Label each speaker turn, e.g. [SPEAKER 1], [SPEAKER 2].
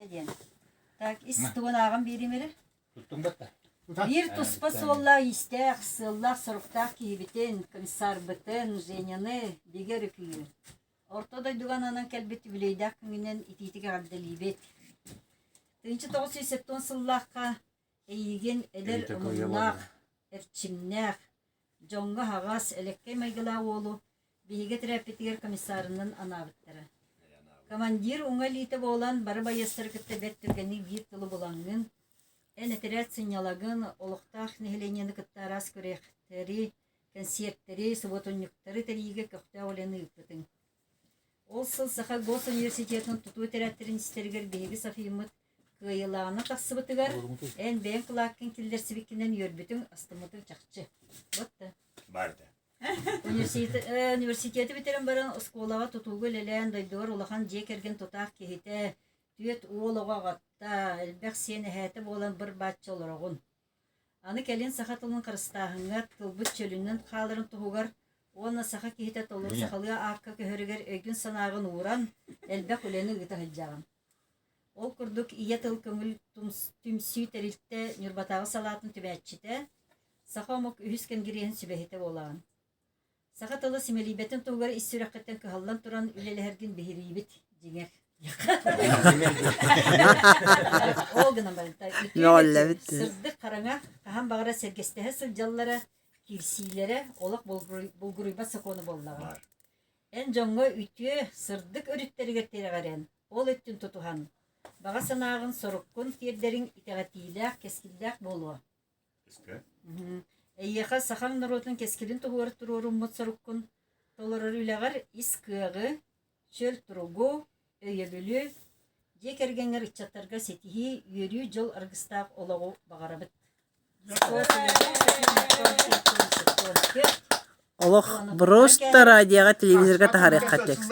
[SPEAKER 1] Диэн. Так, ис тугун ааҕан биэриим эрэ.
[SPEAKER 2] Туттуҥ батта.
[SPEAKER 1] Биир туспа суоллаах-иистээх, сыаллаах-соруктаах киһибитин, комиссарбытын Женяны бигэ өрүкүйүү. Орто дойдуга ананан кэлбит үбүлүөйдээх күҥҥүнэн итиитик эҕэрдэлиибит. 1970 сыллаахха эйиигин эдэр омуннаах, эрчимнээх, дьоҥҥо аһаҕас, элэккэй майгылаах уолу биһиги этэрээппитигэр комиссарынан анаабыттара. Командир уҥа илиитэ буолан бары байыастары кытта бэрт түргэнник биир тылы булаҥҥын, эн этэрээт сынньалагын, олохтоох нэһилиэнньэни кытта араас күрэхтэри, кэнсиэртэри, субуотунньуктары тэрийиигэ көхтөөх үлэни ыыппытыҥ. Ол сыл Саха госуниверситетын тутуу этэрээттэрин истэригэр биһиги Софияммыт кыайыылааҕынан тахсыбытыгар эн бэйэҥ кылааккын киллэрсибиккинэн үөрбүтүҥ, астыммытыҥ чахчы. Вот да.
[SPEAKER 2] Баар да.
[SPEAKER 1] Университеты бүтэрэн баран оскуолаҕа тутууга үлэлээн дойдугар улахан дьиэ кэргэн тутаах киһитэ, түөрт уол оҕо аҕатта, элбэх сиэн эһээтэ буолан быр-бааччы олороҕун. Аны кэлин саха тылын харыстааһыҥҥа тылбыт чөлүнэн хааларын туһугар уонна саха киһитэ толору сахалыы аакка көһөрүгэр өйгүн-санааҕын ууран, элбэх үлэни ыыта сылдьаҕын. Ол курдук Ийэ тыл көҥүл түмсүү тэрилтэ Ньурбатааҕы салаатын түмээччитэ, саха омук үһүс кэнгириэһин сүбэһитэ буолаҕын. Саха тыла симэлийбэтин туһугар ис сүрэххиттэн кыһаллан туран үлэлэһэргин биһириибит, дьиҥэр. Ол гынан баран
[SPEAKER 3] Мөҕүллэбит.
[SPEAKER 1] сырдык хараҥа хаһан баҕарар сэргэстэһэ сылдьаллара, киирсиилэрэ олох булгуруйбат сокуону буоллаҕа. Эн дьоҥҥо үтүө, сырдык өрүттэригэр тирэҕирэн, ол өттүн тутуһан, баҕа санааҕын, соруккун тиэрдэриҥ итэҕэтиилээх, кэскиллээх буолуо. Эйиэхэ сахаҥ норуотун кэскилин туһугар туруоруммут соруккун толорор үлэҕэр ис кыаҕы, чөл туругу, өйөбүлү, дьиэ кэргэҥҥэр ыччаттарга ситиһии, үөрүү, дьол аргыстаах олоҕу баҕарабыт.
[SPEAKER 3] Олох просто радиоҕа, телевизорга таһаарыахха текст.